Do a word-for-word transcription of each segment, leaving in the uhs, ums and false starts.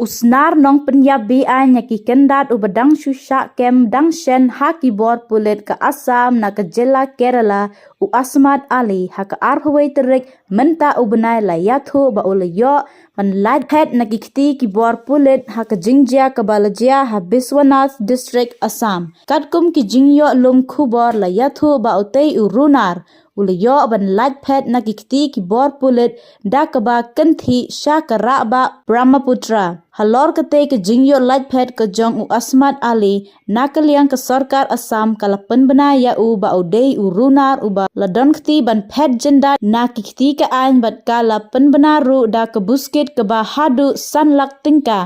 U snar nongpynïap be-aiñ ïa ki kyndat uba dang shu shah kem dang shen ha ki bor pulit ka Assam na ka jylla Kerala, u Asmat Ali, ha ka arphew wei tarik mynta u bnai la ïathuh ba u la ïoh ban lait phet na ki kti ki bor pulit ha ka jingjia kaba la jia ha Biswanath District, Assam. Katkum ki jingïoh lum khubor la ïathuh ba utei u runar u la ïoh ban lait phet na ki kti ki bor pulit da kaba kynthih sha ka rahbah Brahmaputra. Halor katei ka jingïoh lait phet ka jong u Asmat Ali, na ka liang ka sorkar Assam ka la pynbna ïa u ba u dei u runar uba la don kti ban phet jyndat na ki kti ka aiñ bad ka la pynbna ruh da ka buskit kaba haduh san lak tyngka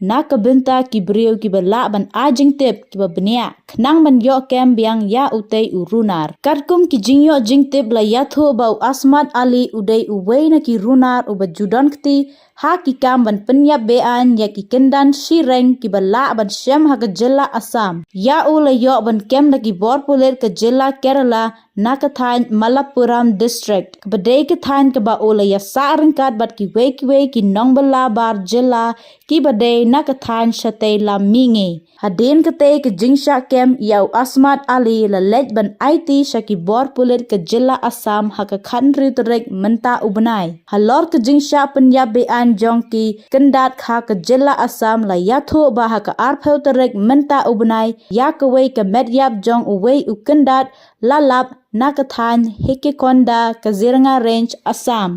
na ka bynta ki briew kiba lah ban ai jingtip kiba bniah khnang ban ïoh kem biang ïa utei u runar. Katkum ki jingïoh jingtip la ïathuh ba u Asmat Ali u dei uwei na ki runar uba ju don kti ha ki kam ban pynïap be-aiñ ïa ki kyndan shireng kiba lah ban shem ha ka jylla Assam. Ïa u la ïoh ban kem da ki bor pulit ka jylla Kerala na ka thaiñ Malappuram District, kaba dei ka thaiñ kaba u la ïasah ryngkat bad kiwei kiwei ki nongbylla bar jylla kiba dei na ka thaiñ shatei lam mihngi. Hadien katei ka jingshah kem ïa u Asmat Ali la leit ban aiti sha ki bor pulit ka jylla Assam ha ka khathynriew tarik mynta u bnai. Halor ka jingshah pynïap be-aiñ jong ki kyndat ha ka jylla Assam la ïathuh ba ha ka arphew tarik mynta u bnai ïa kawei ka met ïap jong uwei u kyndat la lap na ka thaiñ Hikikonda, Kaziranga Range, Assam.